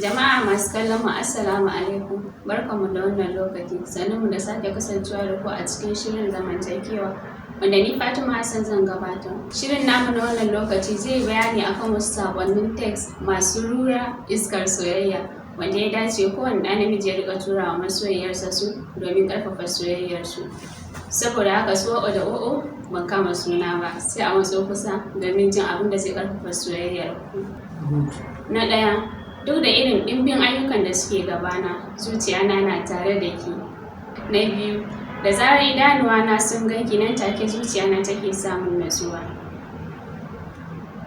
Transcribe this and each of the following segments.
Jama'a masu kallon mu, Assalamu alaikum. Barkanmu da wannan lokaci. Sannunmu da sake kasancewa da ku a cikin shirin zamantakewa wanda ni Fatima Hassan zan gabatar. Shirin namu na wannan lokaci zai yi bayani akan wasu saƙonnin text masu rura iskar soyayya wanda ya dace kowane ɗa namiji ya riƙa tura wa masoyiyarsa su domin ƙarfafa soyayyarsu. Saboda haka su o'o da o'o ban kama suna ba, sai a matso kusa domin jin abin da zai ƙarfafa soyayyar ku. Na ɗaya, duk da irin ɗimbin ayyukan da suke gabana, zuciyana na tare da ke. Na biyu, da zarar idanuwana sun ganki, nan take zuciyana take samun natsuwa.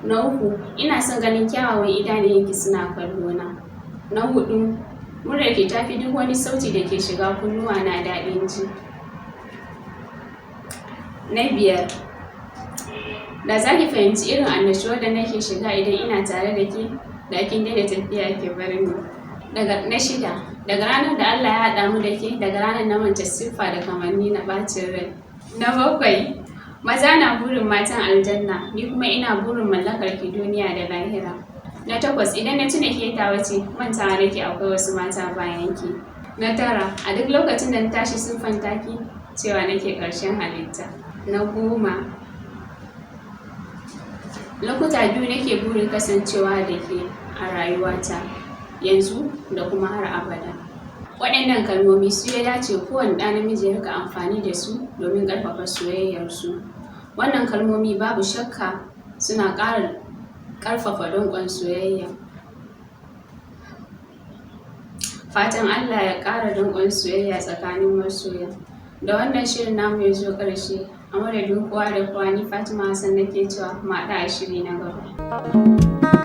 Na uku, ina son ganin kyawawan idanuwanki suna kallona. Na huɗu, muryarki ta fi duk wani sauti da ke shiga kunnuwana daɗin ji. Na biyar, da za ki fahimci irin annashuwar da nake shiga idan ina tare da ke, da kin daina tafiya ki bar ni. Daga na shida, daga ranar da Allah ya haɗa mu da ke, daga ranar na manta siffa da kamanni na ɓacin rai. Na bakwai, maza na burin matan aljanna, ni kuma ina burin mallakar ki duniya da lahira. Na takwas, idan na tuna ke tawa ce, mantawa nake akwai wasu mata bayan ki. Na tara, a duk lokacin da na tashi siffanta ki, cewa nake ƙarshen halitta. Na 10, lokuta biyu nake burin kasancewa da ke a rayuwata, yanzu da kuma har abada. Waɗannan kalmomi su ya dace kowane ɗa namiji ya riƙa amfani da su domin ƙarfafa soyayyarsu. Wannan kalmomi babu shakka suna ƙara ƙarfafa danƙon soyayya. Fatan Allah ya ƙara danƙon soyayya tsakanin masoya. Da wannan shirin namu ya zo ƙarshe, a madadin kowa da kowa, ni Fatima Hassan nake cewa mu haɗu a shiri na gaba.